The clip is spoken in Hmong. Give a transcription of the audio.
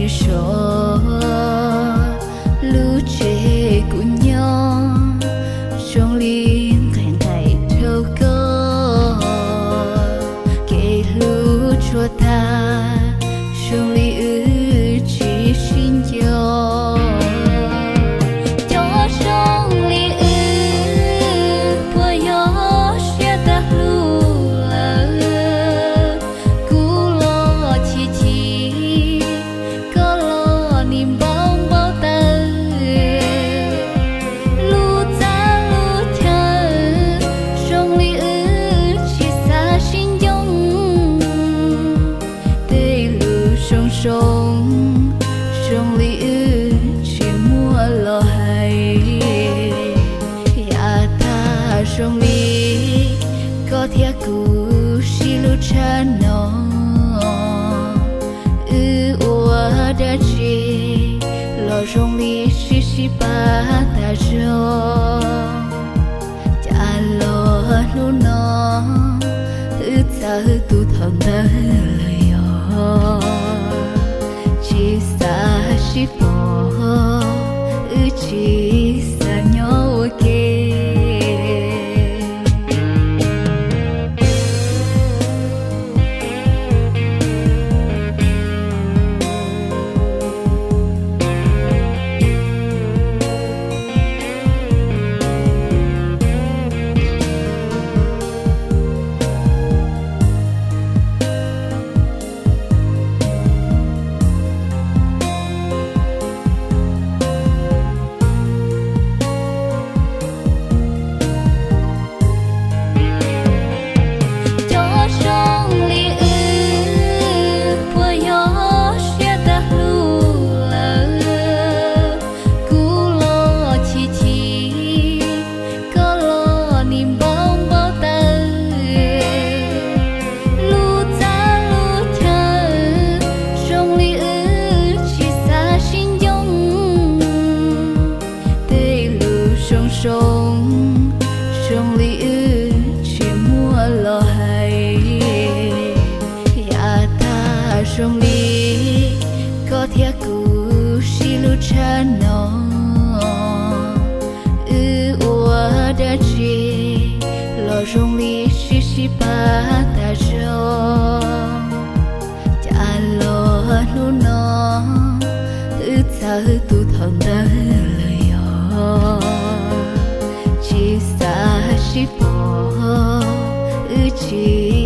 Zov lub tsev kuv nyob zoo li nqaim nqaim rau koj, kev hlub tsuas tag zoo li wb tsis sib nco. Cov zoo li wb puas yog siab tag hlu lawm? Kuv los chim chim, koj los nim npau npau taws. Lub txaj lub chaw zoo li wb tsis xav sib ncoo. Tej lus zoo zoo zoo li wb tsis muaj los hais. Yav tag zoo li koj thiab kuv sib hlub tshaj no. Wb ua dab tsi los zoo li sib sib pab tas zog. Cas los hnub no wb txawv tus thaum ntawd lawm yog tsis xav sib pom, wb tsis xav nyob ua ke. Cov zoo li wb puas yog siab tag hlu lawm? Kuv los chim chim, koj los nim npau npau taws. Lub txaj lub chaw zoo li wb tsis xav sib ncoo. Tej lus zoo zoo zoo li wb tsis muaj los hais. Yav tag zoo li koj thiab kuv sib hlub tshaj no. Wb ua dab tsi los zoo li sib sib pab tas zog. Cas los hnub no wb txawv tus thaum ntawd lawm yog tsis xav sib pom, wb tsis